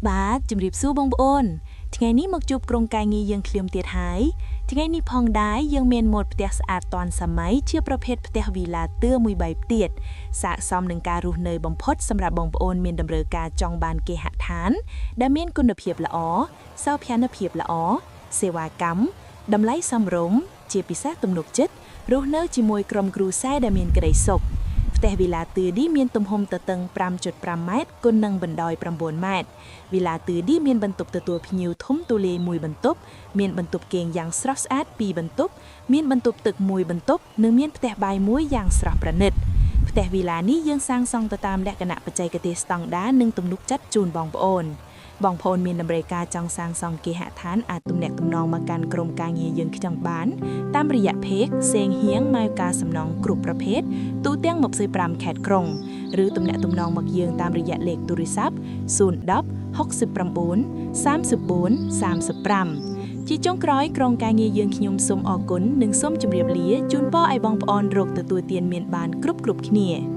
បាទ ជំរាបសួរបងប្អូន ថ្ងៃនេះមកជួបក្រុមការងារយើងឃ្លាមទៀតហើយ។ ថ្ងៃនេះផងដែរ យើងមានម៉ូដផ្ទះស្អាតទាន់សម័យ ជាប្រភេទផ្ទះវីឡាទឿមួយបែបទៀត ស័ក្តិសមនឹងការរស់នៅបំផុត សម្រាប់បងប្អូនមានតម្រូវការចង់បានគេហដ្ឋាន ដែលមានគុណភាពល្អ សោភ័ណភាពល្អ សេវាកម្ម តម្លៃសមរម្យ ជាពិសេសទំនុកចិត្តរស់នៅជាមួយក្រុមគ្រួសារដែលមានក្តីសុខ។ ផ្ទះវីឡាទឿនេះមានទំហំទទឹង 5.5 ម៉ែត្រគុណនឹងបណ្ដោយ 9 ម៉ែត្រ។ វីឡាទឿនេះមានបន្ទប់ទទួលភ្ញៀវធំទូលាយមួយបន្ទប់ មានបន្ទប់គេងយ៉ាងស្រស់ស្អាត 2 បន្ទប់ មានបន្ទប់ទឹកមួយបន្ទប់ និងមានផ្ទះបាយមួយយ៉ាងស្រស់ប្រណិត។ ផ្ទះវីឡានេះយើងសាងសង់ទៅតាមលក្ខណៈបច្ចេកទេសស្តង់ដារ និងទំនុកចិត្តជូនបងប្អូន។ បងប្អូនមានតម្រូវការចង់សាងសង់គេហដ្ឋាន អាចទំនាក់ទំនងមកកាន់ក្រុមការងារយើងខ្ញុំបាន តាមរយៈផេកសេងហៀងម៉ៅការសំណងគ្រប់ប្រភេទទូទាំង 25 ខេត្តក្រុង ឬទំនាក់ទំនងមកយើងតាមរយៈលេខទូរស័ព្ទ 010 69 34 35។ ជាចុងក្រោយ ក្រុមការងារយើងខ្ញុំសូមអរគុណ និងសូមជម្រាបលា ជូនពរឲ្យបងប្អូនរកទទួលទានមានបានគ្រប់គ្រប់គ្នា។